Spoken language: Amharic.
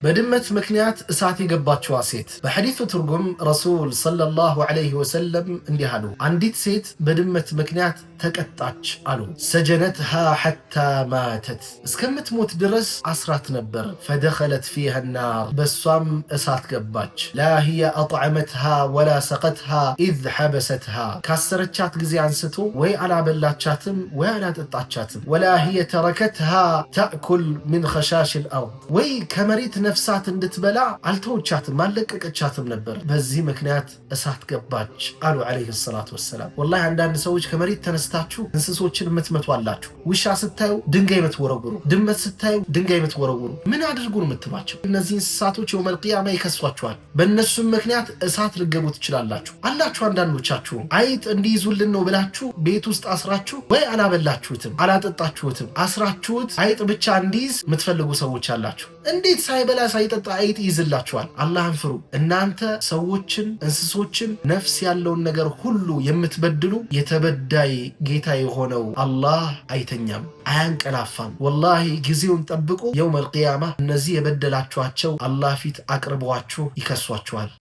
በድመት ምክንያት እሳት የገባችዋ ሴት። በሐዲሱ ትርጉም ረሱል صلى الله عليه وسلم እንዲህ አሉ፣ አንዲት ሴት በድመት ምክንያት ተቀጣች አሉ። سجنتها حتى ماتت፣ እስከምትሞት ድረስ አስራት ነበር። فدخلت فيها النار፣ በሷም እሳት ገባች። لا هي أطعمتها ولا سقتها إذ حبستها፣ ካሰረቻት ጊዜ አንስቶ ወይ አላበላቻትም ወይ አላጠጣቻትም። ولا هي تركتها تأكل من خشاش الأرض፣ ወይ ከመሬት ነፍሳት እንድትበላ አልተወቻትም፣ አልለቀቀቻትም ነበር። በዚህ ምክንያት እሳት ገባች አሉ عليه الصلاة والسلام። ወላሂ አንዳንድ ሰዎች ከመሬት ተነስታችሁ እንስሶችን የምትመቱ አላችሁ። ውሻ ስታዩ ድንጋይ የምትወረውሩ፣ ድመት ስታዩ ድንጋይ የምትወረውሩ፣ ምን አድርጉ ነው የምትሏቸው? እነዚህ እንስሳቶች يوم القيامة ይከሷችኋል። በእነሱም ምክንያት እሳት ልትገቡ ትችላላችሁ አላችሁ። አንዳንዶቻችሁ አይጥ እንዲይዙልን ነው ብላችሁ ቤት ውስጥ አስራችሁ ወይ አላበላችሁትም፣ አላጠጣችሁትም፣ አስራችሁት አይጥ ብቻ እንዲይዝ የምትፈልጉ ሰዎች አላችሁ። እንዴት ሳይበላ ሳይጠጣ አይጥ ይይዝላችኋል? አላህን ፍሩ። እናንተ ሰዎችን፣ እንስሶችን፣ ነፍስ ያለውን ነገር ሁሉ የምትበድሉ የተበዳይ ጌታ የሆነው አላህ አይተኛም፣ አያንቀላፋም። ወላሂ ጊዜውን ጠብቆ يوم القيامة እነዚህ የበደላችኋቸው አላህ ፊት አቅርበዋችሁ ይከሷችኋል።